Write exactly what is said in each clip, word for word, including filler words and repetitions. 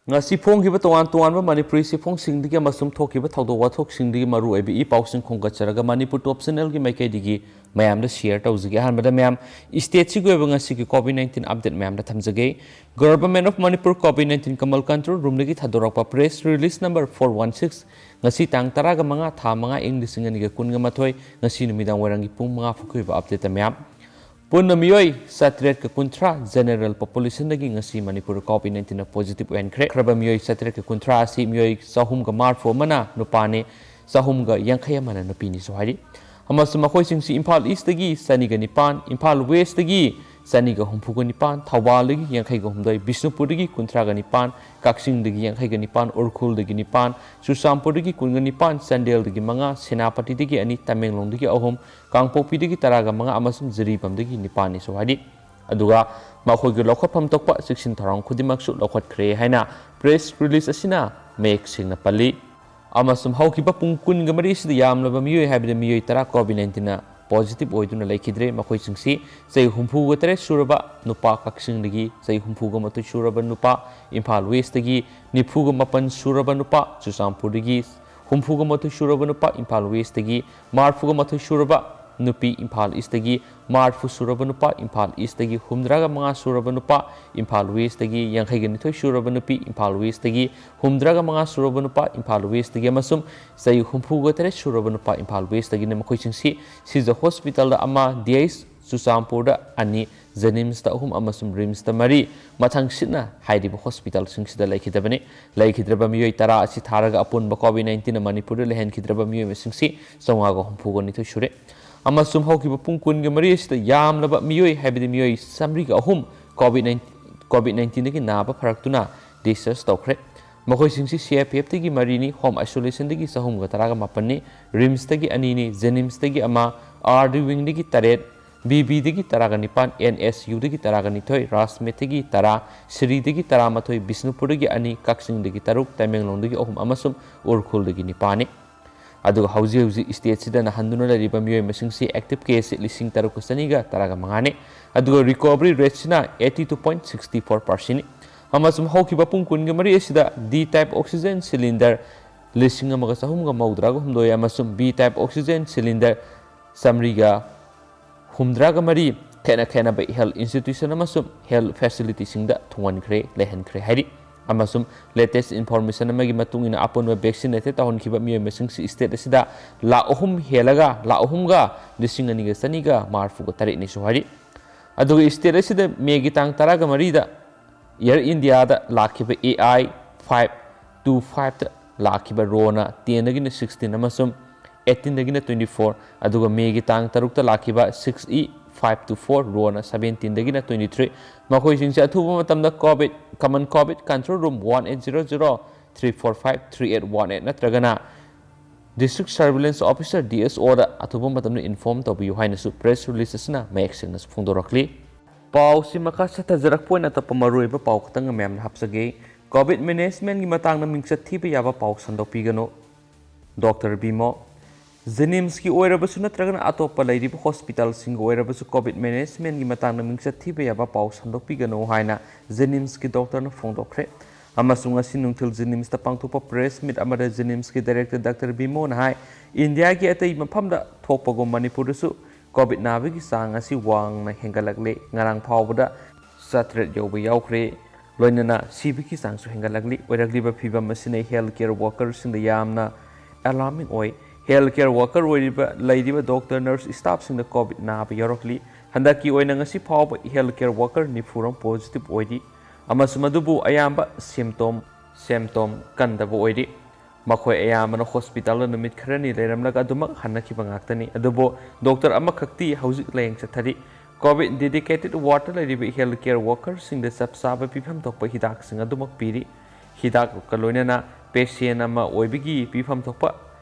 ꯉꯁꯤ ꯐꯣꯡꯈꯤꯕ ꯇꯣꯉꯥꯟ ꯇꯣꯉꯥꯟꯕ ꯃꯅꯤꯄꯨꯔꯤ ꯆꯦꯐꯣꯡꯁꯤꯡꯗꯒꯤ ꯑꯃꯁꯨꯡ ꯊꯣꯛꯈꯤꯕ ꯊꯧꯗꯣꯛ ꯋꯥꯊꯣꯛꯁꯤꯡꯗꯒꯤ ꯃꯔꯨꯑꯣꯏꯕ ꯏ ꯄꯥꯎꯁꯤꯡ ꯈꯣꯝꯒꯠꯆꯔꯒ ꯃꯅꯤꯄꯨꯔ ꯇꯣꯞ ꯆꯦꯅꯦꯜꯒꯤ ꯃꯥꯏꯀꯩꯗꯒꯤ ꯃꯌꯥꯝꯗ ꯁꯤꯌꯔ ꯇꯧꯖꯒꯦ꯫ ꯑꯍꯥꯟꯕꯗ ꯃꯌꯥꯝ, ꯁ꯭ꯇꯦꯠꯁꯤꯒꯤ ꯑꯣꯏꯕ ꯉꯁꯤꯒꯤ ꯀꯣꯚꯤꯗ ꯅꯥꯏꯟꯇꯤꯟ ꯑꯞꯗꯦꯠ ꯃꯌꯥꯝꯗ ꯊꯝꯖꯒꯦ꯫ Government of Manipur COVID nineteen Kamal Control Roomꯗꯒꯤ ꯊꯥꯗꯣꯔꯛꯄ press release number four one six, ꯉꯁꯤ ꯇꯥꯡ ꯇꯔꯥꯒ ꯃꯉꯥ, ꯊꯥ ꯃꯉꯥ, ꯏꯪ ꯂꯤꯁꯤꯡ ꯑꯅꯤꯒ ꯀꯨꯟꯒ ꯃꯥꯊꯣꯏ, ꯉꯁꯤ ꯅꯨꯃꯤꯗꯥꯡ ꯋꯥꯏꯔꯝꯒꯤ ꯄꯨꯡ ꯃꯉꯥ ꯐꯥꯎꯒꯤ ꯑꯣꯏꯕ ꯑꯞꯗꯦꯠꯇ ꯃꯌꯥꯝ꯫ ꯄꯨꯟꯅ ꯃꯤꯑꯣꯏ ꯆꯥꯇ꯭ꯔꯦꯠꯀ ꯀꯨꯟꯊ꯭ꯔꯥ general populationꯗꯒꯤ ꯉꯁꯤ ꯃꯅꯤꯄꯨꯔꯗ ꯀꯣꯚꯤꯗ ꯅꯥꯏꯟꯇꯤꯟꯅ ꯄꯣꯖꯤꯇꯤꯚ ꯑꯣꯏꯍꯟꯈ꯭ꯔꯦ꯫ ꯈ꯭ꯔꯕ ꯃꯤꯑꯣꯏ ꯆꯥꯇ꯭ꯔꯦꯠꯀ ꯀꯨꯟꯊ꯭ꯔꯥ ꯑꯁꯤ ꯃꯤꯑꯣꯏ ꯆꯍꯨꯝꯒ ꯃꯔꯤꯐꯨ ꯑꯃꯅ ꯅꯨꯄꯥꯅꯤ, ꯆꯍꯨꯝꯒ ꯌꯥꯡꯈꯩ ꯑꯃꯅ ꯅꯨꯄꯤꯅꯤꯁꯨ ꯍꯥꯏꯔꯤ꯫ ꯑꯃꯁꯨꯡ ꯃꯈꯣꯏꯁꯤꯡꯁꯤ ꯏꯝꯐꯥꯜ ꯏꯁꯇꯒꯤ ꯆꯅꯤꯒ ꯅꯤꯄꯥꯟ, ꯏꯝꯐꯥꯜ ꯋꯦꯁꯇꯒꯤ ꯆꯅꯤꯒ ꯍꯨꯝꯐꯨꯒ ꯅꯤꯄꯥꯟ, ꯊꯧꯕꯥꯜꯗꯒꯤ ꯌꯥꯡꯈꯩꯒ ꯍꯨꯝꯗꯣꯏ, ꯕꯤꯁꯅꯨꯄꯨꯔꯗꯒꯤ ꯀꯨꯟꯊ꯭ꯔꯥꯒ ꯅꯤꯄꯥꯟ, ꯀꯛꯆꯤꯡꯗꯒꯤ ꯌꯥꯡꯈꯩꯒ ꯅꯤꯄꯥꯟ, ꯎꯈ꯭ꯔꯨꯜꯗꯒꯤ ꯅꯤꯄꯥꯟ, ꯆꯨꯔꯆꯥꯟꯄꯨꯔꯗꯒꯤ ꯀꯨꯟꯒ ꯅꯤꯄꯥꯟ, ꯆꯥꯟꯗꯦꯜꯗꯒꯤ ꯃꯉꯥ, ꯁꯦꯅꯥꯄꯇꯤꯗꯒꯤ ꯑꯅꯤ, ꯇꯃꯦꯡꯂꯣꯡꯗꯒꯤ ꯑꯍꯨꯝ, ꯀꯥꯡꯄꯣꯛꯄꯤꯗꯒꯤ ꯇꯔꯥꯒ ꯃꯉꯥ ꯑꯃꯁꯨꯡ ꯖꯤꯔꯤꯕꯥꯝꯗꯒꯤ ꯅꯤꯄꯥꯟꯅꯤꯁꯨ ꯍꯥꯏꯔꯤ꯫ ꯑꯗꯨꯒ ꯃꯈꯣꯏꯒꯤ ꯂꯧꯈꯠꯐꯝ ꯊꯣꯛꯄ ꯆꯦꯛꯁꯤꯟ ꯊꯧꯔꯥꯡ ꯈꯨꯗꯤꯡꯃꯛꯁꯨ ꯂꯧꯈꯠꯈ꯭ꯔꯦ ꯍꯥꯏꯅ press release ꯑꯁꯤꯅ ꯃꯌꯦꯛ ꯁꯦꯡꯅ ꯄꯜꯂꯤ꯫ ꯑꯃꯁꯨꯡ ꯍꯧꯈꯤꯕ ꯄꯨꯡ ꯀꯨꯟꯒ ꯃꯔꯤ ꯑꯁꯤꯗ ꯌꯥꯝꯂꯕ ꯃꯤꯑꯣꯏ, ꯍꯥꯏꯕꯗꯤ ꯃꯤꯑꯣꯏ ꯇꯔꯥ COVID nineteen positive ꯑꯣꯏꯗꯨꯅ ꯂꯩꯈꯤꯗ꯭ꯔꯦ꯫ ꯃꯈꯣꯏꯁꯤꯡꯁꯤ ꯆꯍꯤ ꯍꯨꯝꯐꯨꯒ ꯇꯔꯦꯠ ꯁꯨꯔꯕ ꯅꯨꯄꯥ ꯀꯛꯆꯤꯡꯗꯒꯤ, ꯆꯍꯤ ꯍꯨꯝꯐꯨꯒ ꯃꯥꯊꯣꯏ ꯁꯨꯔꯕ ꯅꯨꯄꯥ ꯏꯝꯐꯥꯜ ꯋꯦꯁꯇꯒꯤ, ꯅꯤꯐꯨꯒ ꯃꯥꯄꯟ ꯁꯨꯔꯕ ꯅꯨꯄꯥ ꯆꯨꯔꯆꯥꯟꯄꯨꯔꯗꯒꯤ, ꯍꯨꯝꯐꯨꯒ ꯃꯥꯊꯣꯏ ꯁꯨꯔꯕ ꯅꯨꯄꯥ ꯏꯝꯐꯥꯜ ꯋꯦꯁꯇꯒꯤ, ꯃꯔꯤꯐꯨꯒ ꯃꯥꯊꯣꯏ ꯁꯨꯔꯕ ꯅꯨꯄꯤ ꯏꯝꯐꯥꯜ ꯏꯁꯇꯒꯤ, ꯃꯔꯤꯐꯨ ꯁꯨꯔꯕ ꯅꯨꯄꯥ ꯏꯝꯐꯥꯜ ꯏꯁꯇꯒꯤ, ꯍꯨꯝꯗ꯭ꯔꯥꯒ ꯃꯉꯥ ꯁꯨꯔꯕ ꯅꯨꯄꯥ ꯏꯝꯐꯥꯜ ꯋꯦꯁꯇꯒꯤ, ꯌꯥꯡꯈꯩꯒ ꯅꯤꯊꯣꯏ ꯁꯨꯔꯕ ꯅꯨꯄꯤ ꯏꯝꯐꯥꯜ ꯋꯦꯁꯇꯒꯤ, ꯍꯨꯝꯗ꯭ꯔꯥꯒ ꯃꯉꯥ ꯁꯨꯔꯕ ꯅꯨꯄꯥ ꯏꯝꯐꯥꯜ ꯋꯦꯁꯇꯒꯤ ꯑꯃꯁꯨꯡ ꯆꯍꯤ ꯍꯨꯝꯐꯨꯒ ꯇꯔꯦꯠ ꯁꯨꯔꯕ ꯅꯨꯄꯥ ꯏꯝꯐꯥꯜ ꯋꯦꯁꯇꯒꯤꯅ꯫ ꯃꯈꯣꯏꯁꯤꯡꯁꯤ ꯁꯤꯖ ꯍꯣꯁꯄꯤꯇꯥꯜꯗ ꯑꯃ, ꯗꯤ ꯑꯩꯆ ꯆꯨꯔꯆꯥꯟꯄꯨꯔꯗ ꯑꯅꯤ, ꯖꯦꯅꯤꯝꯁꯇ ꯑꯍꯨꯝ ꯑꯃꯁꯨꯡ ꯔꯤꯝꯁꯇ ꯃꯔꯤ, ꯃꯊꯪꯁꯤꯠꯅ ꯍꯥꯏꯔꯤꯕ ꯍꯣꯁꯄꯤꯇꯥꯜꯁꯤꯡꯁꯤꯗ ꯂꯩꯈꯤꯗꯕꯅꯤ꯫ ꯂꯩꯈꯤꯗ꯭ꯔꯕ ꯃꯤꯑꯣꯏ ꯇꯔꯥ ꯑꯁꯤ ꯊꯥꯔꯒ ꯑꯄꯨꯟꯕ COVID nineteenꯅ ꯃꯅꯤꯄꯨꯔꯗ ꯂꯩꯍꯟꯈꯤꯗ꯭ꯔꯕ ꯃꯤꯑꯣꯏ ꯃꯁꯤꯡꯁꯤ ꯆꯥꯝꯃꯉꯥꯒ ꯍꯨꯝꯐꯨꯒ ꯅꯤꯊꯣꯏ ꯁꯨꯔꯦ꯫ ꯑꯃꯁꯨꯡ ꯍꯧꯈꯤꯕ ꯄꯨꯡ ꯀꯨꯟꯒ ꯃꯔꯤ ꯑꯁꯤꯗ ꯌꯥꯝꯂꯕ ꯃꯤꯑꯣꯏ, ꯍꯥꯏꯕꯗꯤ ꯃꯤꯑꯣꯏ ꯆꯥꯝꯃꯔꯤꯒ ꯑꯍꯨꯝ COVID nineteen, COVID nineteenꯗꯒꯤ ꯅꯥꯕ ꯐꯔꯛꯇꯨꯅ discharge ꯇꯧꯈ꯭ꯔꯦ꯫ ꯃꯈꯣꯏꯁꯤꯡꯁꯤ ꯁꯤ ꯑꯥꯏ ꯄꯤ ꯑꯦꯐꯇꯒꯤ ꯃꯔꯤꯅꯤ, home isolationꯗꯒꯤ ꯆꯍꯨꯝꯒ ꯇꯔꯥꯒ ꯃꯥꯄꯟꯅꯤ, ꯔꯤꯝꯁꯇꯒꯤ ꯑꯅꯤꯅꯤ, ꯖꯦꯅꯤꯝꯁꯇꯒꯤ ꯑꯃ, ꯑꯥꯔ ꯗꯤ ꯋꯤꯡꯗꯒꯤ ꯇꯔꯦꯠ, ꯕꯤ ꯕꯤꯗꯒꯤ ꯇꯔꯥꯒ ꯅꯤꯄꯥꯟ, ꯑꯦꯟ ꯑꯦꯁ ꯌꯨꯗꯒꯤ ꯇꯔꯥꯒ ꯅꯤꯊꯣꯏ, ꯔꯥꯖꯃꯦꯠꯇꯒꯤ ꯇꯔꯥ, ꯁꯤꯔꯤꯗꯒꯤ ꯇꯔꯥꯃꯥꯊꯣꯏ, ꯕꯤꯁꯅꯨꯄꯨꯔꯗꯒꯤ ꯑꯅꯤ, ꯀꯛꯆꯤꯡꯗꯒꯤ ꯇꯔꯨꯛ, ꯇꯃꯦꯡꯂꯣꯡꯗꯒꯤ ꯑꯍꯨꯝ ꯑꯃꯁꯨꯡ ꯎꯈ꯭ꯔꯨꯜꯗꯒꯤ ꯅꯤꯄꯥꯟꯅꯤ꯫ ꯑꯗꯨꯒ ꯍꯧꯖꯤꯛ ꯍꯧꯖꯤꯛ ꯁ꯭ꯇꯦꯠꯁꯤꯗ ꯅꯥꯍꯟꯗꯨꯅ ꯂꯩꯔꯤꯕ ꯃꯤꯑꯣꯏ ꯃꯁꯤꯡꯁꯤ active caseꯁꯤ ꯂꯤꯁꯤꯡ ꯇꯔꯨꯛꯀ ꯆꯅꯤꯒ ꯇꯔꯥꯒ ꯃꯉꯥꯅꯤ꯫ ꯑꯗꯨꯒ recovery rateꯁꯤꯅ eighty two point six four percentꯅꯤ꯫ ꯑꯃꯁꯨꯡ ꯍꯧꯈꯤꯕ ꯄꯨꯡ ꯀꯨꯟꯒ ꯃꯔꯤ ꯑꯁꯤꯗ D type oxygen cylinder ꯂꯤꯁꯤꯡ ꯑꯃꯒ ꯆꯍꯨꯝꯒ ꯃꯧꯗ꯭ꯔꯥꯒ ꯍꯨꯝꯗꯣꯏ ꯑꯃꯁꯨꯡ B type oxygen cylinder ꯆꯥꯃꯔꯤꯒ ꯍꯨꯝꯗ꯭ꯔꯥꯒ ꯃꯔꯤ ꯈꯦꯠꯅ ꯈꯦꯠꯅꯕ health institution ꯑꯃꯁꯨꯡ health facilityꯁꯤꯡꯗ ꯊꯨꯡꯍꯟꯈ꯭ꯔꯦ, ꯂꯩꯍꯟꯈ꯭ꯔꯦ ꯍꯥꯏꯔꯤ꯫ ꯑꯃꯁꯨꯡ latest information ꯑꯃꯒꯤ ꯃꯇꯨꯡ ꯏꯟꯅ ꯑꯄꯨꯟꯕ vaccinated ꯇꯧꯍꯟꯈꯤꯕ ꯃꯤꯑꯣꯏ ꯃꯁꯤꯡꯁꯤ state ꯑꯁꯤꯗ ꯂꯥꯈ ꯑꯍꯨꯝ ꯍꯦꯜꯂꯒ ꯂꯥꯈ ꯑꯍꯨꯝꯒ ꯂꯤꯁꯤꯡ ꯑꯅꯤꯒ ꯆꯅꯤꯒ ꯃꯔꯤꯐꯨꯒ ꯇꯔꯦꯠꯅꯤꯁꯨ ꯍꯥꯏꯔꯤ꯫ ꯑꯗꯨꯒ state ꯑꯁꯤꯗ Mayꯒꯤ ꯇꯥꯡ ꯇꯔꯥꯒ ꯃꯔꯤꯗ Air Indiaꯗ ꯂꯥꯛꯈꯤꯕ AI five two fiveꯇ ꯂꯥꯛꯈꯤꯕ ꯔꯣꯅ tenꯗꯒꯤꯅ sixteen ꯑꯃꯁꯨꯡ eighteenꯗꯒꯤꯅ twenty four, ꯑꯗꯨꯒ Mayꯒꯤ ꯇꯥꯡ ꯇꯔꯨꯛꯇ ꯂꯥꯛꯈꯤꯕ six E five two four ꯔꯣꯅ seventeenꯗꯒꯤꯅ twenty three꯫ ꯃꯈꯣꯏꯁꯤꯡꯁꯦ ꯑꯊꯨꯕ ꯃꯇꯝꯗ COVID, Common COVID Control Room one eight zero zero three four five three eight one eight ꯅꯠꯇ꯭ꯔꯒꯅ District Surveillance Officer, DSOꯗ ꯑꯊꯨꯕ ꯃꯇꯝꯗ inform ꯇꯧꯕꯤꯌꯨ ꯍꯥꯏꯅꯁꯨ press release ꯑꯁꯤꯅ ꯃꯌꯦꯛ ꯁꯦꯡꯅꯁꯨ ꯐꯣꯡꯗꯣꯔꯛꯂꯤ꯫ ꯄꯥꯎꯁꯤ ꯃꯈꯥ ꯆꯠꯊꯖꯔꯛꯄ ꯑꯣꯏꯅ ꯑꯇꯣꯞꯄ ꯃꯔꯨꯑꯣꯏꯕ ꯄꯥꯎ ꯈꯛꯇꯪꯒ ꯃꯌꯥꯝꯅ ꯍꯥꯞꯆꯒꯦ꯫ COVID managementꯀꯤ ꯃꯇꯥꯡꯗ ꯃꯤꯡꯆꯠ ꯊꯤꯕ ꯌꯥꯕ ꯄꯥꯎ ꯁꯟꯗꯣꯛꯄꯤꯒꯅꯨ꯫ ꯗꯣꯛꯇꯔ ꯕꯤꯃꯣ꯫ JNIMSꯀꯤ ꯑꯣꯏꯔꯕꯁꯨ ꯅꯠꯇ꯭ꯔꯒꯅ ꯑꯇꯣꯞꯄ ꯂꯩꯔꯤꯕ hospitalꯁꯤꯡꯒꯤ ꯑꯣꯏꯔꯕꯁꯨ COVID managementꯀꯤ ꯃꯇꯥꯡꯗ ꯃꯤꯡꯆꯠ ꯊꯤꯕ ꯌꯥꯕ ꯄꯥꯎ ꯁꯟꯗꯣꯛꯄꯤꯒꯅꯨ ꯍꯥꯏꯅ JNIMSꯀꯤ ꯗꯣꯛꯇꯔꯅ ꯐꯣꯡꯗꯣꯛꯈ꯭ꯔꯦ꯫ ꯑꯃꯁꯨꯡ ꯉꯁꯤ ꯅꯨꯡꯊꯤꯜ JNIMSꯇ ꯄꯥꯡꯊꯣꯛꯄ press meet ꯑꯃꯗ JNIMSꯀꯤ director ꯗꯥꯛꯇꯔ ꯕꯤꯃꯣꯅ ꯍꯥꯏ, ꯏꯟꯗꯤꯌꯥꯒꯤ ꯑꯇꯩ ꯃꯐꯝꯗ ꯊꯣꯛꯄꯒꯨꯝ ꯃꯅꯤꯄꯨꯔꯗꯁꯨ COVID ꯅꯥꯕꯒꯤ ꯆꯥꯡ ꯑꯁꯤ ꯋꯥꯡꯅ ꯍꯦꯟꯒꯠꯂꯛꯂꯦ꯫ ꯉꯔꯥꯡ ꯐꯥꯎꯕꯗ ꯆꯥꯇꯔꯦꯠ ꯌꯧꯕ ꯌꯥꯎꯈ꯭ꯔꯦ꯫ ꯂꯣꯏꯅꯅ ꯁꯤꯕꯒꯤ ꯆꯥꯡꯁꯨ ꯍꯦꯟꯒꯠꯂꯛꯂꯤ꯫ ꯑꯣꯏꯔꯛꯂꯤꯕ ꯐꯤꯕꯝ ꯑꯁꯤꯅ health care workerꯁꯤꯡꯗ ꯌꯥꯝꯅ alarming ꯑꯣꯏ꯫ Health care worker ꯑꯣꯏꯔꯤꯕ, ꯂꯩꯔꯤꯕ ꯗꯣꯛꯇꯔ, ꯅꯔꯁ, staffꯁꯤꯡꯗ COVID ꯅꯥꯕ ꯌꯥꯎꯔꯛꯂꯤ꯫ ꯍꯟꯗꯛꯀꯤ ꯑꯣꯏꯅ ꯉꯁꯤ ꯐꯥꯎꯕ health care worker ꯅꯤꯐꯨꯔꯣꯝ positive ꯑꯣꯏꯔꯤ ꯑꯃꯁꯨꯡ ꯃꯗꯨꯕꯨ ꯑꯌꯥꯝꯕ symptom, symptom ꯀꯟꯗꯕ ꯑꯣꯏꯔꯤ꯫ ꯃꯈꯣꯏ ꯑꯌꯥꯝꯕꯅ hospitalꯗ ꯅꯨꯃꯤꯠ ꯈꯔꯅꯤ ꯂꯩꯔꯝꯂꯒ ꯑꯗꯨꯃꯛ ꯍꯟꯅꯈꯤꯕ ꯉꯥꯛꯇꯅꯤ꯫ ꯑꯗꯨꯕꯨ ꯗꯣꯛꯇꯔ ꯑꯃꯈꯛꯇꯤ ꯍꯧꯖꯤꯛ ꯂꯥꯌꯦꯡ ꯆꯠꯊꯔꯤ꯫ COVID dedicated wardꯇ ꯂꯩꯔꯤꯕ health care workerꯁꯤꯡꯗ ꯆꯞ ꯆꯥꯕ ꯄꯤꯐꯝ ꯊꯣꯛꯄ ꯍꯤꯗꯥꯛꯁꯤꯡ ꯑꯗꯨꯃꯛ ꯄꯤꯔꯤ꯫ ꯍꯤꯗꯥꯛꯀ ꯂꯣꯏꯅꯅ patient ꯑꯃ ꯑꯣꯏꯕꯒꯤ ꯄꯤꯐꯝ ꯊꯣꯛꯄ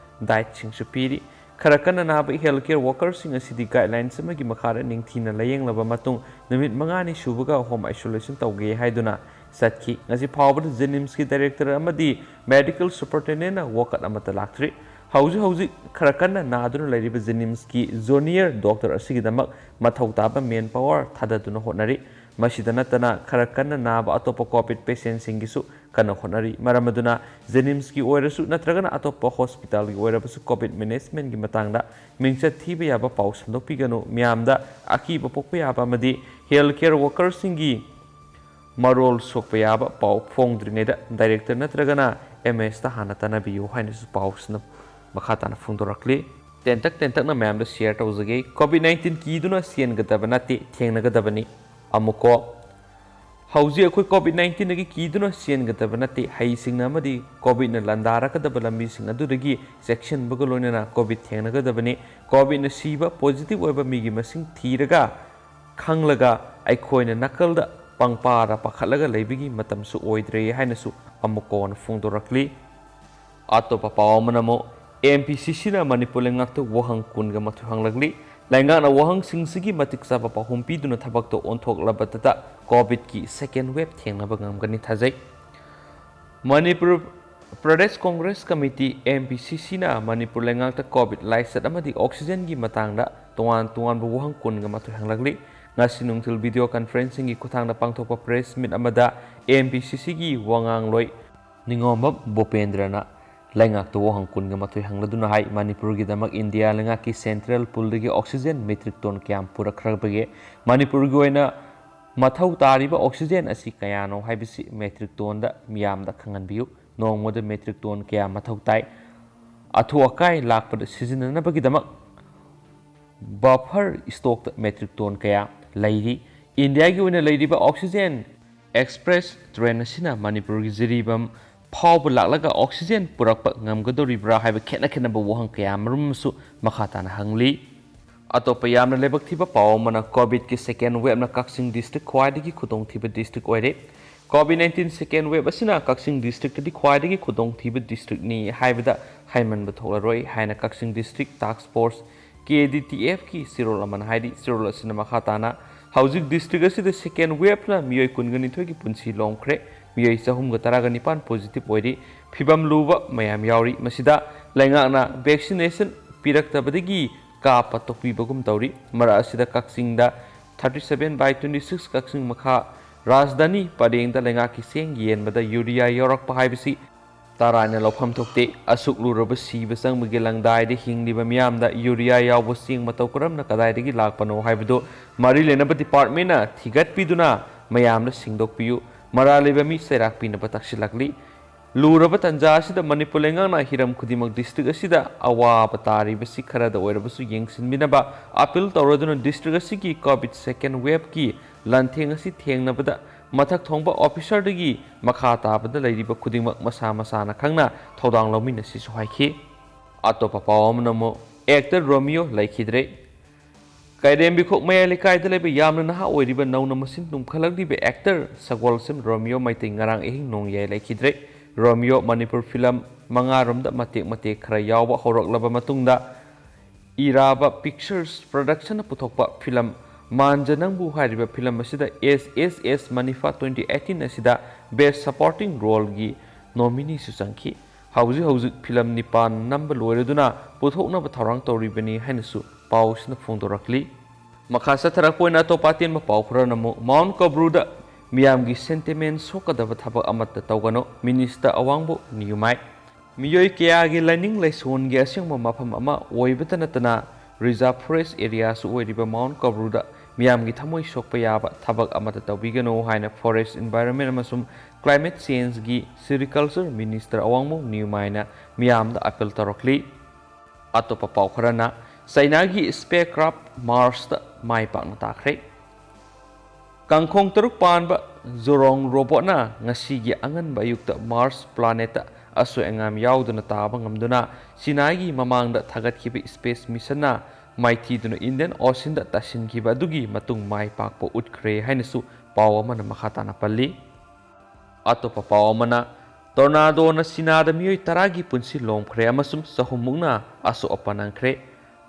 dietꯁꯤꯡꯁꯨ ꯄꯤꯔꯤ꯫ ꯈꯔ ꯀꯟꯅ ꯅꯥꯕ health care workerꯁꯤꯡ ꯑꯁꯤꯗꯤ guidelines ꯑꯃꯒꯤ ꯃꯈꯥꯗ ꯅꯤꯡꯊꯤꯅ ꯂꯥꯌꯦꯡꯂꯕ ꯃꯇꯨꯡ ꯅꯨꯃꯤꯠ ꯃꯉꯥꯅꯤ ꯁꯨꯕꯒ home isolation ꯇꯧꯒꯦ ꯍꯥꯏꯗꯨꯅ ꯆꯠꯈꯤ꯫ ꯉꯁꯤ ꯐꯥꯎꯕꯗ JNIMSꯀꯤ director ꯑꯃꯗꯤ medical superintendentꯅ ꯋꯥꯀꯠ ꯑꯃꯠꯇ ꯂꯥꯛꯇ꯭ꯔꯤ꯫ ꯍꯧꯖꯤꯛ ꯍꯧꯖꯤꯛ ꯈꯔ ꯀꯟꯅ ꯅꯥꯗꯨꯅ ꯂꯩꯔꯤꯕ JNIMSꯀꯤ junior doctor ꯑꯁꯤꯒꯤꯗꯃꯛ ꯃꯊꯧ ꯇꯥꯕ manpower ꯊꯥꯗꯗꯨꯅ ꯍꯣꯠꯅꯔꯤ꯫ ꯃꯁꯤꯗ ꯅꯠꯇꯅ ꯈꯔ ꯀꯟꯅ ꯅꯥꯕ ꯑꯇꯣꯞꯄ ꯀꯣꯚꯤꯗ ꯄꯦꯁꯦꯟꯁꯤꯡꯒꯤꯁꯨ ꯀꯟꯅ ꯍꯣꯠꯅꯔꯤ꯫ ꯃꯔꯝ ꯑꯗꯨꯅ ꯖꯦꯅꯤꯝꯁꯀꯤ ꯑꯣꯏꯔꯁꯨ ꯅꯠꯇ꯭ꯔꯒꯅ ꯑꯇꯣꯞꯄ ꯍꯣꯁꯄꯤꯇꯥꯜꯒꯤ ꯑꯣꯏꯔꯕꯁꯨ ꯀꯣꯚꯤꯗ ꯃꯦꯅꯦꯖꯃꯦꯟꯒꯤ ꯃꯇꯥꯡꯗ ꯃꯤꯡꯆꯠ ꯊꯤꯕ ꯌꯥꯕ ꯄꯥꯎ ꯁꯟꯗꯣꯛꯄꯤꯒꯅꯨ꯫ ꯃꯤꯌꯥꯝꯗ ꯑꯀꯤꯕ ꯄꯣꯛꯄ ꯌꯥꯕ ꯑꯃꯗꯤ ꯍꯦꯜꯊ ꯀꯦꯌꯔ ꯋꯥꯀꯔꯁꯤꯡꯒꯤ ꯃꯔꯣꯜ ꯁꯣꯛꯄ ꯌꯥꯕ ꯄꯥꯎ ꯐꯣꯡꯗ꯭ꯔꯤꯉꯩꯗ ꯗꯥꯏꯔꯦꯛꯇꯔ ꯅꯠꯇ꯭ꯔꯒꯅ ꯑꯦꯝ ꯑꯦꯁꯇ ꯍꯥꯟꯅ ꯇꯥꯟꯅꯕꯤꯌꯨ ꯍꯥꯏꯅꯁꯨ ꯄꯥꯎꯁꯤꯅ ꯃꯈꯥ ꯇꯥꯅ ꯐꯣꯡꯗꯣꯔꯛꯂꯤ꯫ ꯇꯦꯟꯇꯛ ꯇꯦꯟꯇꯛꯅ ꯃꯌꯥꯝꯗ ꯁꯤꯌꯔ ꯇꯧꯖꯒꯦ꯫ ꯀꯣꯚꯤꯗ ꯅꯥꯏꯟꯇꯤꯟ ꯀꯤꯗꯨꯅ ꯆꯦꯟꯒꯗꯕ ꯅꯠꯇꯦ, ꯊꯦꯡꯅꯒꯗꯕꯅꯤ꯫ ꯑꯃꯨꯛꯀꯣ, ꯍꯧꯖꯤꯛ ꯑꯩꯈꯣꯏ ꯀꯣꯚꯤꯗ ꯅꯥꯏꯟꯇꯤꯟꯗꯒꯤ ꯀꯤꯗꯨꯅ ꯆꯦꯟꯒꯗꯕ ꯅꯠꯇꯦ꯫ ꯍꯩꯁꯤꯡꯅ ꯑꯃꯗꯤ ꯀꯣꯚꯤꯗꯅ ꯂꯥꯟꯗꯥꯔꯛꯀꯗꯕ ꯂꯝꯕꯤꯁꯤꯡ ꯑꯗꯨꯗꯒꯤ ꯆꯦꯛꯁꯤꯟꯕꯒ ꯂꯣꯏꯅꯅ ꯀꯣꯚꯤꯗ ꯊꯦꯡꯅꯒꯗꯕꯅꯤ꯫ ꯀꯣꯚꯤꯗꯅ ꯁꯤꯕ ꯄꯣꯖꯤꯇꯤꯚ ꯑꯣꯏꯕ ꯃꯤꯒꯤ ꯃꯁꯤꯡ ꯊꯤꯔꯒ ꯈꯪꯂꯒ ꯑꯩꯈꯣꯏꯅ ꯅꯥꯀꯜꯗ ꯄꯪꯄꯥꯗ ꯄꯥꯈꯠꯂꯒ ꯂꯩꯕꯒꯤ ꯃꯇꯝꯁꯨ ꯑꯣꯏꯗ꯭ꯔꯦ ꯍꯥꯏꯅꯁꯨ ꯑꯃꯨꯛꯀ ꯍꯟꯅ ꯐꯣꯡꯗꯣꯔꯛꯂꯤ꯫ ꯑꯇꯣꯞꯄ ꯄꯥꯎ ꯑꯃꯅ ꯑꯃꯨꯛ ꯑꯦꯝ ꯄꯤ ꯁꯤ ꯁꯤꯅ ꯃꯅꯤꯄꯨꯔ ꯂꯩꯉꯥꯛꯇ ꯋꯥꯍꯪ ꯀꯨꯟꯒ ꯃꯥꯊꯣꯏ ꯍꯪꯂꯛꯂꯤ꯫ ꯂꯩꯉꯥꯛꯅ ꯋꯥꯍꯪꯁꯤꯡꯁꯤꯒꯤ ꯃꯇꯤꯛ ꯆꯥꯕ ꯄꯥꯎꯈꯨꯝ ꯄꯤꯗꯨꯅ ꯊꯕꯛꯇ ꯑꯣꯟꯊꯣꯛꯂꯕꯗꯇ ꯀꯣꯚꯤꯗꯀꯤ ꯁꯦꯀꯦꯟ ꯋꯦꯕ ꯊꯦꯡꯅꯕ ꯉꯝꯒꯅꯤ ꯊꯥꯖꯩ꯫ Manipur Pradesh Congress committee, M P ꯁꯤ ꯁꯤꯅ ꯃꯅꯤꯄꯨꯔ ꯂꯩꯉꯥꯛꯇ ꯀꯣꯚꯤꯗ ꯂꯥꯏꯆꯠ ꯑꯃꯗꯤ ꯑꯣꯛꯁꯤꯖꯦꯟꯒꯤ ꯃꯇꯥꯡꯗ ꯇꯣꯉꯥꯟ ꯇꯣꯉꯥꯟꯕ ꯋꯥꯍꯪ ꯀꯨꯟꯒ ꯃꯥꯊꯣꯏ ꯍꯪꯂꯛꯂꯤ꯫ ꯉꯁꯤ ꯅꯨꯡꯊꯤꯜ ꯚꯤꯗꯤꯑꯣ ꯀꯟꯐꯔꯦꯟꯁꯤꯡꯒꯤ ꯈꯨꯠꯊꯥꯡꯗ ꯄꯥꯡꯊꯣꯛꯄ ꯄ꯭ꯔꯦꯁ ꯃꯤꯠ ꯑꯃꯗ ꯑꯦꯝ ꯄꯤ ꯁꯤ ꯁꯤꯒꯤ ꯋꯥꯉꯥꯡꯂꯣꯏ ꯅꯤꯉꯣꯝꯕꯝ ꯚꯨꯄꯦꯟꯗ꯭ꯔꯅ ꯂꯩꯉꯥꯛꯇ ꯋꯥꯍꯪ ꯀꯨꯟꯒ ꯃꯥꯊꯣꯏ ꯍꯪꯂꯗꯨꯅ ꯍꯥꯏ, ꯃꯅꯤꯄꯨꯔꯒꯤꯗꯃꯛ ꯏꯟꯗꯤꯌꯥ ꯂꯩꯉꯥꯛꯀꯤ ꯁꯦꯟꯇ꯭ꯔꯦꯜ ꯄꯨꯜꯗꯒꯤ ꯑꯣꯛꯁꯤꯖꯦꯟ ꯃꯦꯇ꯭ꯔꯤꯛ ꯇꯣꯟ ꯀꯌꯥꯝ ꯄꯨꯔꯛꯈ꯭ꯔꯕꯒꯦ? ꯃꯅꯤꯄꯨꯔꯒꯤ ꯑꯣꯏꯅ ꯃꯊꯧ ꯇꯥꯔꯤꯕ ꯑꯣꯛꯁꯤꯖꯦꯟ ꯑꯁꯤ ꯀꯌꯥꯅꯣ ꯍꯥꯏꯕꯁꯤ ꯃꯦꯇ꯭ꯔꯤꯛ ꯇꯣꯟꯗ ꯃꯤꯌꯥꯝꯗ ꯈꯪꯍꯟꯕꯤꯌꯨ꯫ ꯅꯣꯡꯃꯗ ꯃꯦꯇ꯭ꯔꯤꯛ ꯇꯣꯟ ꯀꯌꯥ ꯃꯊꯧ ꯇꯥꯏ? ꯑꯊꯨ ꯑꯀꯥꯏ ꯂꯥꯛꯄꯗ ꯁꯤꯖꯤꯟꯅꯅꯕꯒꯤꯗꯃꯛ ꯕꯐꯔ ꯁ꯭ꯇꯣꯛꯇ ꯃꯦꯇ꯭ꯔꯤꯛ ꯇꯣꯟ ꯀꯌꯥ ꯂꯩꯔꯤ? ꯏꯟꯗꯤꯌꯥꯒꯤ ꯑꯣꯏꯅ ꯂꯩꯔꯤꯕ ꯑꯣꯛꯁꯤꯖꯦꯟ ꯑꯦꯛꯁꯄ꯭ꯔꯦꯁ ꯇ꯭ꯔꯦꯟ ꯑꯁꯤꯅ ꯃꯅꯤꯄꯨꯔꯒꯤ ꯖꯤꯔꯤꯕꯥꯝ ꯐꯥꯎꯕ ꯂꯥꯛꯂꯒ ꯑꯣꯛꯁꯤꯖꯦꯟ ꯄꯨꯔꯛꯄ ꯉꯝꯒꯗꯧꯔꯤꯕ꯭ꯔꯥ ꯍꯥꯏꯕ ꯈꯦꯠꯅ ꯈꯦꯠꯅꯕ ꯋꯥꯍꯪ ꯀꯌꯥ ꯑꯃꯔꯣꯝꯁꯨ ꯃꯈꯥ ꯇꯥꯅ ꯍꯪꯂꯤ꯫ ꯑꯇꯣꯞꯄ ꯌꯥꯝꯅ ꯂꯥꯏꯕꯛ ꯊꯤꯕ ꯄꯥꯎ ꯑꯃꯅ, ꯀꯣꯚꯤꯗꯀꯤ ꯁꯦꯀꯦꯟ ꯋꯦꯕꯅ ꯀꯛꯆꯤꯡ ꯗꯤꯁꯇ꯭ꯔꯤꯛ ꯈ꯭ꯋꯥꯏꯗꯒꯤ ꯈꯨꯗꯣꯡꯊꯤꯕ ꯗꯤꯁꯇ꯭ꯔꯤꯛ ꯑꯣꯏꯔꯦ꯫ ꯀꯣꯚꯤꯗ ꯅꯥꯏꯟꯇꯤꯟ ꯁꯦꯀꯦꯟ ꯋꯦꯕ ꯑꯁꯤꯅ ꯀꯛꯆꯤꯡ ꯗꯤꯁꯇ꯭ꯔꯤꯛꯇꯗꯤ ꯈ꯭ꯋꯥꯏꯗꯒꯤ ꯈꯨꯗꯣꯡꯊꯤꯕ ꯗꯤꯁꯇ꯭ꯔꯤꯛꯅꯤ ꯍꯥꯏꯕꯗ ꯍꯥꯏꯃꯟꯕ ꯊꯣꯛꯂꯔꯣꯏ ꯍꯥꯏꯅ ꯀꯛꯆꯤꯡ ꯗꯤꯁꯇ꯭ꯔꯤꯛ ꯇꯥꯛꯁ ꯐꯣꯔꯁ, ꯀꯦ ꯗꯤ ꯇꯤ ꯑꯦꯐꯀꯤ ꯆꯦꯔꯣꯜ ꯑꯃꯅ ꯍꯥꯏꯔꯤ꯫ ꯆꯦꯔꯣꯜ ꯑꯁꯤꯅ ꯃꯈꯥ ꯇꯥꯅ, ꯍꯧꯖꯤꯛ ꯗꯤꯁꯇ꯭ꯔꯤꯛ ꯑꯁꯤꯗ ꯁꯦꯀꯦꯟ ꯋꯦꯕꯅ ꯃꯤꯑꯣꯏ ꯀꯨꯟꯒ ꯅꯤꯊꯣꯏꯒꯤ ꯄꯨꯟꯁꯤ ꯂꯣꯝꯈ꯭ꯔꯦ꯫ ꯃꯤꯑꯣꯏ ꯆꯍꯨꯝꯒ ꯇꯔꯥꯒ ꯅꯤꯄꯥꯟ ꯄꯣꯖꯤꯇꯤꯚ ꯑꯣꯏꯔꯤ꯫ ꯐꯤꯕꯝ ꯂꯨꯕ ꯃꯌꯥꯝ ꯌꯥꯎꯔꯤ꯫ ꯃꯁꯤꯗ ꯂꯩꯉꯥꯛꯅ ꯚꯦꯛꯁꯤꯅꯦꯁꯟ ꯄꯤꯔꯛꯇꯕꯗꯒꯤ ꯀꯥꯞꯄ ꯇꯣꯛꯄꯤꯕꯒꯨꯝ ꯇꯧꯔꯤ꯫ ꯃꯔꯛ ꯑꯁꯤꯗ ꯀꯛꯆꯤꯡꯗ thirty seven by twenty six ꯀꯛꯆꯤꯡ ꯃꯈꯥ ꯔꯥꯖꯙꯥꯅꯤ ꯄꯔꯦꯡꯗ ꯂꯩꯉꯥꯛꯀꯤ ꯆꯦꯡ ꯌꯦꯟꯕꯗ ꯌꯨꯔꯤꯌꯥ ꯌꯥꯎꯔꯛꯄ ꯍꯥꯏꯕꯁꯤ ꯇꯔꯥꯏꯅ ꯂꯧꯐꯝ ꯊꯣꯛꯇꯦ꯫ ꯑꯁꯨꯛ ꯂꯨꯔꯕ ꯁꯤꯕ ꯆꯪꯕꯒꯤ ꯂꯪꯗꯥꯏꯗ ꯍꯤꯡꯂꯤꯕ ꯃꯤꯌꯥꯝꯗ ꯌꯨꯔꯤꯌꯥ ꯌꯥꯎꯕ ꯆꯦꯡ ꯃꯇꯧ ꯀꯔꯝꯅ ꯀꯗꯥꯏꯗꯒꯤ ꯂꯥꯛꯄꯅꯣ ꯍꯥꯏꯕꯗꯨ ꯃꯔꯤ ꯂꯩꯅꯕ ꯗꯤꯄꯥꯔꯠꯃꯦꯟꯅ ꯊꯤꯒꯠꯄꯤꯗꯨꯅ ꯃꯌꯥꯝꯗ ꯁꯦꯡꯗꯣꯛꯄꯤꯌꯨ꯫ ꯃꯔꯥꯜ ꯂꯩꯕ ꯃꯤ ꯆꯩꯔꯥꯛ ꯄꯤꯅꯕ ꯇꯛꯁꯤꯜꯂꯛꯂꯤ꯫ ꯂꯨꯔꯕ ꯇꯥꯟꯖꯥ ꯑꯁꯤꯗ ꯃꯅꯤꯄꯨꯔ ꯂꯩꯉꯥꯛꯅ ꯍꯤꯔꯝ ꯈꯨꯗꯤꯡꯃꯛ ꯗꯤꯁꯇ꯭ꯔꯤꯛ ꯑꯁꯤꯗ ꯑꯋꯥꯕ ꯇꯥꯔꯤꯕꯁꯤ ꯈꯔꯗ ꯑꯣꯏꯔꯕꯁꯨ ꯌꯦꯡꯁꯤꯟꯕꯤꯅꯕ ꯑꯄꯤꯜ ꯇꯧꯔꯗꯨꯅ ꯗꯤꯁꯇ꯭ꯔꯤꯛ ꯑꯁꯤꯒꯤ ꯀꯣꯚꯤꯗ ꯁꯦꯀꯦꯟ ꯋꯦꯕꯀꯤ ꯂꯥꯟꯊꯦꯡ ꯑꯁꯤ ꯊꯦꯡꯅꯕꯗ ꯃꯊꯛ ꯊꯣꯡꯕ ꯑꯣꯐꯤꯁꯔꯗꯒꯤ ꯃꯈꯥ ꯇꯥꯕꯗ ꯂꯩꯔꯤꯕ ꯈꯨꯗꯤꯡꯃꯛ ꯃꯁꯥ ꯃꯁꯥꯅ ꯈꯪꯅ ꯊꯧꯗꯥꯡ ꯂꯧꯃꯤꯟꯅꯁꯤꯁꯨ ꯍꯥꯏꯈꯤ꯫ ꯑꯇꯣꯞꯄ ꯄꯥꯎ ꯑꯃꯅ ꯑꯃꯨꯛ ꯑꯦꯛꯇꯔ ꯔꯣꯃꯤꯌꯣ ꯂꯩꯈꯤꯗ꯭ꯔꯦ꯫ ꯀꯩꯔꯦꯝꯕꯤꯈꯣꯛ ꯃꯌꯥꯏ ꯂꯩꯀꯥꯏꯗ ꯂꯩꯕ ꯌꯥꯝꯅ ꯅꯍꯥ ꯑꯣꯏꯔꯤꯕ ꯅꯧꯅ ꯃꯁꯤꯟ ꯇꯨꯝꯈꯠꯂꯛꯂꯤꯕ ꯑꯦꯛꯇꯔ ꯁꯒꯣꯜꯁꯦꯝ ꯔꯣꯃꯤꯌꯣ ꯃꯩꯇꯩ ꯉꯔꯥꯡ ꯑꯍꯤꯡ ꯅꯣꯡꯌꯥꯏ ꯂꯩꯈꯤꯗ꯭ꯔꯦ꯫ ꯔꯣꯃꯤꯌꯣ ꯃꯅꯤꯄꯨꯔ ꯐꯤꯂꯝ ꯃꯉꯥꯔꯣꯝꯗ ꯃꯇꯦꯛ ꯃꯇꯦꯛ ꯈꯔ ꯌꯥꯎꯕ ꯍꯧꯔꯛꯂꯕ ꯃꯇꯨꯡꯗ ꯏꯔꯥꯕ ꯄꯤꯛꯆꯔꯁ ꯄ꯭ꯔꯗꯛꯁꯟꯅ ꯄꯨꯊꯣꯛꯄ ꯐꯤꯂꯝ ꯃꯥꯟꯖ ꯅꯪꯕꯨ ꯍꯥꯏꯔꯤꯕ ꯐꯤꯂꯝ ꯑꯁꯤꯗ ꯑꯦꯁ ꯑꯦꯁ ꯑꯦꯁ ꯃꯅꯤꯐꯥ twenty eighteen ꯑꯁꯤꯗ ꯕꯦꯁ ꯁꯄꯣꯔꯇꯤꯡ ꯔꯣꯜꯒꯤ ꯅꯣꯃꯤꯅꯤꯁꯨ ꯆꯪꯈꯤ꯫ ꯍꯧꯖꯤꯛ ꯍꯧꯖꯤꯛ ꯐꯤꯂꯝ ꯅꯤꯄꯥꯟ ꯅꯝꯕ ꯂꯣꯏꯔꯗꯨꯅ ꯄꯨꯊꯣꯛꯅꯕ ꯊꯧꯔꯥꯡ ꯇꯧꯔꯤꯕꯅꯤ ꯍꯥꯏꯅꯁꯨ ꯄꯥꯎꯁꯤꯅ ꯐꯣꯡꯗꯣꯔꯛꯂꯤ꯫ ꯃꯈꯥ ꯆꯠꯊꯔꯛꯄ ꯑꯣꯏꯅ ꯑꯇꯣꯞꯄ ꯑꯇꯦꯟꯕ ꯄꯥꯎ ꯈꯔꯅ ꯑꯃꯨꯛ ꯃꯥꯎꯟ ꯀꯕ꯭ꯔꯨꯗ ꯃꯤꯌꯥꯝꯒꯤ ꯁꯦꯟꯇꯤꯃꯦꯟ ꯁꯣꯛꯀꯗꯕ ꯊꯕꯛ ꯑꯃꯠꯇ ꯇꯧꯒꯅꯨ, ꯃꯤꯅꯤꯁꯇꯔ ꯑꯋꯥꯡꯕꯣꯛ ꯅꯤꯌꯨꯃꯥꯏ꯫ ꯃꯤꯑꯣꯏ ꯀꯌꯥꯒꯤ ꯂꯥꯏꯅꯤꯡ ꯂꯥꯏꯁꯣꯟꯒꯤ ꯑꯁꯦꯡꯕ ꯃꯐꯝ ꯑꯃ ꯑꯣꯏꯕꯇ ꯅꯠꯇꯅ ꯔꯤꯖꯥꯔꯚ ꯐꯣꯔꯦꯁ ꯑꯦꯔꯤꯌꯥꯁꯨ ꯑꯣꯏꯔꯤꯕ ꯃꯥꯎꯟ ꯀꯕ꯭ꯔꯨꯗ ꯃꯤꯌꯥꯝꯒꯤ ꯊꯃꯣꯏ ꯁꯣꯛꯄ ꯌꯥꯕ ꯊꯕꯛ ꯑꯃꯠꯇ ꯇꯧꯕꯤꯒꯅꯨ ꯍꯥꯏꯅ ꯐꯣꯔꯦꯁ, ꯏꯟꯚꯥꯏꯔꯣꯟꯃꯦꯟ ꯑꯃꯁꯨꯡ ꯀ꯭ꯂꯥꯏꯃꯦꯠ ꯆꯦꯟꯖꯒꯤ ꯁꯦꯔꯤꯀꯜꯆꯔ ꯃꯤꯅꯤꯁꯇꯔ ꯑꯋꯥꯡꯕꯣꯛ ꯅꯤꯌꯨꯃꯥꯏꯅ ꯃꯤꯌꯥꯝꯗ ꯑꯄꯤꯜ ꯇꯧꯔꯛꯂꯤ꯫ ꯑꯇꯣꯞꯄ ꯄꯥꯎ ꯈꯔꯅ ꯆꯩꯅꯥꯒꯤ ꯁ꯭ꯄꯦꯁ ꯀ꯭ꯔꯥꯐ ꯃꯥꯔꯁꯇ ꯃꯥꯏ ꯄꯥꯛꯅ ꯇꯥꯈ꯭ꯔꯦ꯫ ꯀꯥꯡꯈꯣꯡ ꯇꯔꯨꯛ ꯄꯥꯟꯕ ꯖꯣꯔꯣꯡ ꯔꯣꯕꯣꯠꯅ ꯉꯁꯤꯒꯤ ꯑꯉꯟꯕ ꯑꯌꯨꯛꯇ ꯃꯥꯔꯁ ꯄ꯭ꯂꯥꯅꯦꯠꯇ ꯑꯁꯣꯏ ꯑꯉꯥꯝ ꯌꯥꯎꯗꯅ ꯇꯥꯕ ꯉꯝꯗꯨꯅ ꯆꯤꯅꯥꯒꯤ ꯃꯃꯥꯡꯗ ꯊꯥꯒꯠꯈꯤꯕ ꯁ꯭ꯄꯦꯁ ꯃꯤꯁꯟꯅ ꯃꯥꯏꯊꯤꯗꯨꯅ ꯏꯟꯗꯤꯌꯟ ꯑꯣꯁꯤꯟꯗ ꯇꯥꯁꯤꯟꯈꯤꯕ ꯑꯗꯨꯒꯤ ꯃꯇꯨꯡ ꯃꯥꯏ ꯄꯥꯛꯄ ꯎꯠꯈ꯭ꯔꯦ ꯍꯥꯏꯅꯁꯨ ꯄꯥꯎ ꯑꯃꯅ ꯃꯈꯥ ꯇꯥꯅ ꯄꯜꯂꯤ꯫ ꯑꯇꯣꯞꯄ ꯄꯥꯎ ꯑꯃꯅ, ꯇꯣꯔꯅꯥꯗꯣꯅ ꯆꯤꯅꯥꯗ ꯃꯤꯑꯣꯏ ꯇꯔꯥꯒꯤ ꯄꯨꯟꯁꯤ ꯂꯣꯝꯈ꯭ꯔꯦ ꯑꯃꯁꯨꯡ ꯆꯍꯨꯝꯃꯨꯛꯅ ꯑꯁꯣꯛ ꯑꯄꯟ ꯅꯪꯈ꯭ꯔꯦ꯫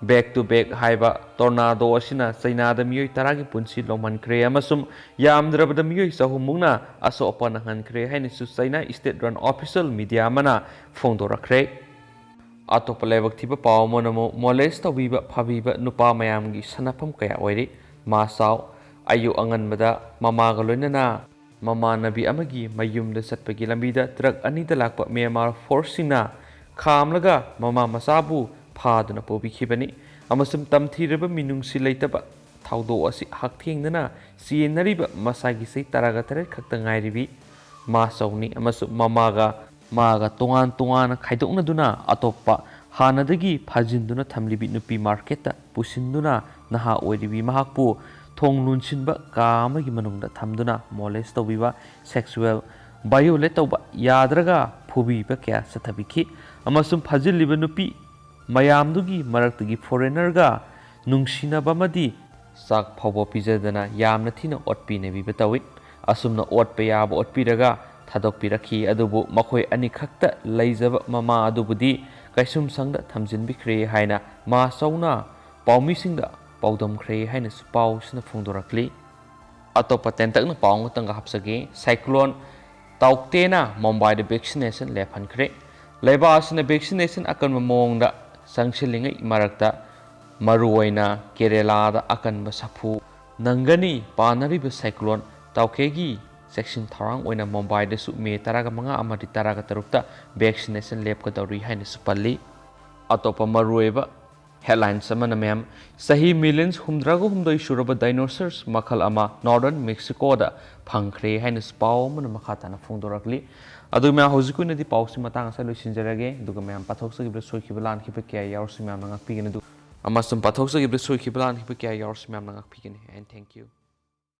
ꯕꯦꯛ ꯇꯨ ꯕꯦꯛ ꯍꯥꯏꯕ ꯇꯣꯔꯅꯥꯗꯣ ꯑꯁꯤꯅ ꯆꯩꯅꯥꯗ ꯃꯤꯑꯣꯏ ꯇꯔꯥꯒꯤ ꯄꯨꯟꯁꯤ ꯂꯣꯝꯍꯟꯈ꯭ꯔꯦ ꯑꯃꯁꯨꯡ ꯌꯥꯝꯗ꯭ꯔꯕꯗ ꯃꯤꯑꯣꯏ ꯆꯍꯨꯝꯃꯨꯛꯅ ꯑꯁꯣꯛ ꯑꯄꯟ ꯅꯪꯍꯟꯈ꯭ꯔꯦ ꯍꯥꯏꯅꯁꯨ ꯆꯩꯅꯥ ꯁ꯭ꯇꯦꯠ ꯔꯟ ꯑꯣꯐꯤꯁꯤꯌꯦꯜ ꯃꯤꯗꯤꯌꯥ ꯑꯃꯅ ꯐꯣꯡꯗꯣꯔꯛꯈ꯭ꯔꯦ꯫ ꯑꯇꯣꯞꯄ ꯂꯥꯏꯕꯛ ꯊꯤꯕ ꯄꯥꯎ ꯑꯃꯅ ꯑꯃꯨꯛ ꯃꯣꯂꯦꯁ ꯇꯧꯕꯤꯕ ꯐꯥꯕꯤꯕ ꯅꯨꯄꯥ ꯃꯌꯥꯝꯒꯤ ꯁꯥꯟꯅꯐꯝ ꯀꯌꯥ ꯑꯣꯏꯔꯤ꯫ ꯃꯥ ꯆꯥꯎ꯫ ꯑꯌꯨꯛ ꯑꯉꯟꯕꯗ ꯃꯃꯥꯒ ꯂꯣꯏꯅꯅ ꯃꯃꯥꯟꯅꯕꯤ ꯑꯃꯒꯤ ꯃꯌꯨꯝꯗ ꯆꯠꯄꯒꯤ ꯂꯝꯕꯤꯗ ꯇ꯭ꯔꯛ ꯑꯅꯤꯗ ꯂꯥꯛꯄ ꯃ꯭ꯌꯥꯟꯃꯥꯔ ꯐꯣꯔꯁꯁꯤꯡꯅ ꯈꯥꯝꯂꯒ ꯃꯃꯥ ꯃꯆꯥꯕꯨ ꯐꯥꯗꯨꯅ ꯄꯨꯕꯤꯈꯤꯕꯅꯤ ꯑꯃꯁꯨꯡ ꯇꯝꯊꯤꯔꯕ ꯃꯤꯅꯨꯡꯁꯤ ꯂꯩꯇꯕ ꯊꯧꯗꯣꯛ ꯑꯁꯤ ꯍꯛꯊꯦꯡꯅꯅ ꯆꯦꯟꯅꯔꯤꯕ ꯃꯁꯥꯒꯤ ꯆꯍꯤ ꯇꯔꯥꯒ ꯇꯔꯦꯠ ꯈꯛꯇ ꯉꯥꯏꯔꯤꯕꯤ ꯃꯥ ꯆꯥꯎꯅꯤ ꯑꯃꯁꯨꯡ ꯃꯃꯥꯒ ꯃꯥꯒ ꯇꯣꯉꯥꯟ ꯇꯣꯉꯥꯟꯅ ꯈꯥꯏꯗꯣꯛꯅꯗꯨꯅ ꯑꯇꯣꯞꯄ ꯍꯥꯟꯅꯗꯒꯤ ꯐꯥꯖꯤꯟꯗꯨꯅ ꯊꯝꯂꯤꯕꯤ ꯅꯨꯄꯤ ꯃꯥꯔꯀꯦꯠꯇ ꯄꯨꯁꯤꯟꯗꯨꯅ ꯅꯍꯥ ꯑꯣꯏꯔꯤꯕꯤ ꯃꯍꯥꯛꯄꯨ ꯊꯣꯡ ꯂꯣꯟꯁꯤꯟꯕ ꯀꯥ ꯑꯃꯒꯤ ꯃꯅꯨꯡꯗ ꯊꯝꯗꯨꯅ ꯃꯣꯂꯦꯁ ꯇꯧꯕꯤꯕ, ꯁꯦꯛꯁꯨꯋꯦꯜ ꯚꯥꯏꯑꯣꯂꯦꯠ ꯇꯧꯕ, ꯌꯥꯗ꯭ꯔꯒ ꯐꯨꯕꯤꯕ ꯀꯌꯥ ꯆꯠꯊꯕꯤꯈꯤ꯫ ꯑꯃꯁꯨꯡ ꯐꯥꯖꯤꯜꯂꯤꯕ ꯅꯨꯄꯤ ꯃꯌꯥꯝꯗꯨꯒꯤ ꯃꯔꯛꯇꯒꯤ ꯐꯣꯔꯦꯅꯔꯒ ꯅꯨꯡꯁꯤꯅꯕ ꯑꯃꯗꯤ ꯆꯥꯛ ꯐꯥꯎꯕ ꯄꯤꯖꯗꯅ ꯌꯥꯝꯅ ꯊꯤꯅ ꯑꯣꯠꯄꯤ ꯅꯩꯕꯤꯕ ꯇꯧꯏ꯫ ꯑꯁꯨꯝꯅ ꯑꯣꯠꯄ ꯌꯥꯕ ꯑꯣꯠꯄꯤꯔꯒ ꯊꯥꯗꯣꯛꯄꯤꯔꯛꯈꯤ꯫ ꯑꯗꯨꯕꯨ ꯃꯈꯣꯏ ꯑꯅꯤꯈꯛꯇ ꯂꯩꯖꯕ ꯃꯃꯥ ꯑꯗꯨꯕꯨꯗꯤ ꯀꯩꯁꯨꯝꯁꯪꯗ ꯊꯝꯖꯤꯟꯕꯤꯈ꯭ꯔꯦ ꯍꯥꯏꯅ ꯃꯥ ꯆꯥꯎꯅ ꯄꯥꯎꯃꯤꯁꯤꯡꯗ ꯄꯥꯎꯗꯝꯈ꯭ꯔꯦ ꯍꯥꯏꯅꯁꯨ ꯄꯥꯎꯁꯤꯅ ꯐꯣꯡꯗꯣꯔꯛꯂꯤ꯫ ꯑꯇꯣꯞꯄ ꯇꯦꯟꯇꯛꯅ ꯄꯥꯎ ꯑꯃꯇꯪꯒ ꯍꯥꯞꯆꯒꯦ꯫ ꯁꯥꯏꯀ꯭ꯂꯣꯟ ꯇꯥꯎꯇꯦꯅ ꯃꯨꯝꯕꯥꯏꯗ ꯚꯦꯛꯁꯤꯅꯦꯁꯟ ꯂꯦꯞꯍꯟꯈ꯭ꯔꯦ꯫ ꯂꯩꯕꯥꯛ ꯑꯁꯤꯅ ꯚꯦꯛꯁꯤꯅꯦꯁꯟ ꯑꯀꯟꯕ ꯃꯑꯣꯡꯗ ꯆꯪꯁꯤꯜꯂꯤꯉꯩ ꯃꯔꯛꯇ ꯃꯔꯨꯑꯣꯏꯅ ꯀꯦꯔꯦꯂꯥꯗ ꯑꯀꯟꯕ ꯁꯥꯐꯨ ꯅꯪꯒꯅꯤ꯫ ꯄꯥꯅꯔꯤꯕ ꯁꯥꯏꯀ꯭ꯂꯣꯟ ꯇꯥꯎꯀꯦꯒꯤ ꯆꯦꯛꯁꯤꯟ ꯊꯧꯔꯥꯡ ꯑꯣꯏꯅ ꯃꯨꯝꯕꯥꯏꯗꯁꯨ ꯃꯦ ꯇꯔꯥꯒ ꯃꯉꯥ ꯑꯃꯗꯤ ꯇꯔꯥꯒ ꯇꯔꯨꯛꯇ ꯚꯦꯛꯁꯤꯅꯦꯁꯟ ꯂꯦꯞꯀꯗꯧꯔꯤ ꯍꯥꯏꯅꯁꯨ ꯄꯜꯂꯤ꯫ ꯑꯇꯣꯞꯄ ꯃꯔꯨꯑꯣꯏꯕ ꯍꯦꯗꯂꯥꯏꯟꯁ ꯑꯃꯅ ꯃꯌꯥꯝ, ꯆꯍꯤ ꯃꯤꯂꯤꯌꯟ ꯍꯨꯝꯗ꯭ꯔꯥꯒ ꯍꯨꯝꯗꯣꯏ ꯁꯨꯔꯕ ꯗꯥꯏꯅꯣꯁꯔꯁ ꯃꯈꯜ ꯑꯃ ꯅꯣꯔꯗꯔꯟ ꯃꯦꯛꯁꯤꯀꯣꯗ ꯐꯪꯈ꯭ꯔꯦ ꯍꯥꯏꯅꯁꯨ ꯄꯥꯎ ꯑꯃꯅ ꯃꯈꯥ ꯇꯥꯅ ꯐꯣꯡꯗꯣꯔꯛꯂꯤ꯫ ꯑꯗꯨ ꯃꯌꯥꯝ, ꯍꯧꯖꯤꯛꯀꯤ ꯑꯣꯏꯅꯗꯤ ꯄꯥꯎꯁꯤ ꯃꯇꯥꯡ ꯑꯁꯤꯗ ꯂꯣꯏꯁꯤꯟꯖꯔꯒꯦ꯫ ꯑꯗꯨꯒ ꯃꯌꯥꯝ ꯄꯥꯊꯣꯛꯆꯈꯤꯕꯗ ꯁꯣꯏꯈꯤꯕ ꯂꯥꯟꯈꯤꯕ ꯀꯌꯥ ꯌꯥꯎꯔꯁꯨ ꯃꯌꯥꯝꯅ ꯉꯥꯛꯄꯤꯒꯅꯤ꯫ ꯑꯗꯨ ꯑꯃꯁꯨꯡ ꯄꯥꯊꯣꯛꯆꯈꯤꯕꯗ ꯁꯣꯏꯈꯤꯕ ꯂꯥꯟꯈꯤꯕ ꯀꯌꯥ ꯌꯥꯎꯔꯁꯨ ꯃꯌꯥꯝꯅ ꯉꯥꯛꯄꯤꯒꯅꯤ꯫ And thank you.